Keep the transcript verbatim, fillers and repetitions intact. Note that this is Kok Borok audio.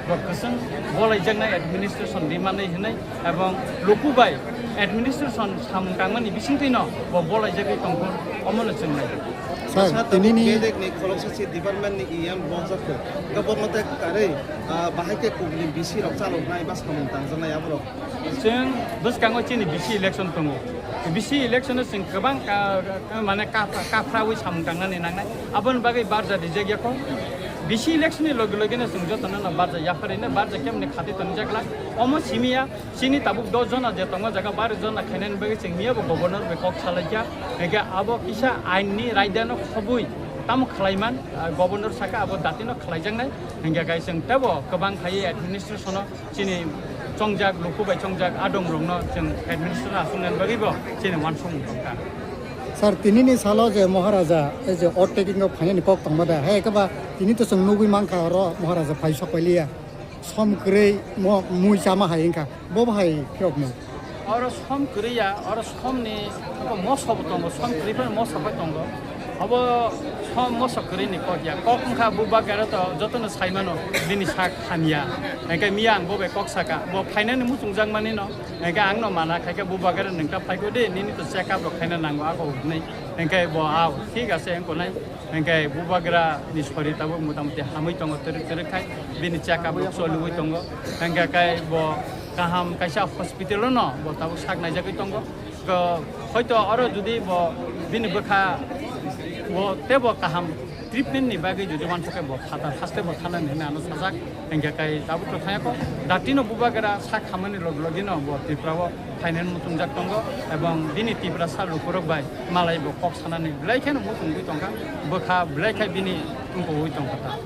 Bo kwchwng bolaijaknai administration rimani hinwi ebong luku bai administration samung tangmani bisingtwino bo bolaijagwi tongkha, omono chwng nai. Sir, Sir, tinini tabuk bedekni kholoksa se department ni E M bokjak kho. Hwnkhe bo mate karwi, ah, bahai khe kubuni B C rok chaloknai ba samung tangjaknai aborok. Chwng bwskango chini B C election tongo. B C election o chwng kwbang ka, ka, mane ka, kaphrawi samung tangnani nangnai. Aboni bagwi barja rijak yakho. B C election ni loge loge no chwng jotono no barja yapharino barja kemni khati tongjak la. Omo simiya chini tabuk dos jona je tongo jaga baro jona khainani bagwi chwng miya bo governor bai kok salaikha. Hingke abo kisa ain ni raida no khobwi tamo khlaiman, ah, governor saka abo dati no khlaijaknai. Hingke kai chwng tebo kwbang khai administration o chini chongjak, luku bai chongjak adong rokno chwng administration aswk nani bagwi bo chini uansukmung tongkha. Sir, tinini salo je Maharaja, ei je overtaking o phainani kok tongma da, hai khe ba tini to chwng nugwi mankha oro Maharaja phai sok pailiya. Som kwrwi mo mui chama hai wngkha, bo bo hai phiyokmung. Oro som kwrwi ya, oro somni abo moso bo tongo, som kwrwi phano moso bai tongo. Abo som moso kwrwi ni kok ya. Kok wngkha bubagra to jotono saimano bini sak hamya. Hingke miya ang bo bai kok saka. Bo phainani muchungjak mani no. Hingke ang no mana khaikhe bubagra nwng ta phaikho de, nini to check up rok khaina nango ako hwnwi. Hingke bo ao, thik ase wngkha nai. Hingke bubagra ni sori tabuk motamoti hamwi tongo twrwk twrwk khai. Bini check up rok choliwi tongo. Hingke kai bo kaham kaisa hospital o no bo tabuk sak naijagwi tongo. Ko, hoito oro jodi bo bini bwkha bo tebo kaham treatment ni bagwi jodi uansukhe bo phatar haste bo thanani hinwi ano sajak, hingkhe kai tabuk to thangya kho. Datino bubagra sak hamani log logino bo Tripura o phainani muchungjak tongo, ebong bini Tiprasa lukurok bai malai bo kok sanani belai kheno muchungwi tongkha, bwkha belai khe bini wngkogwi tongkha ta.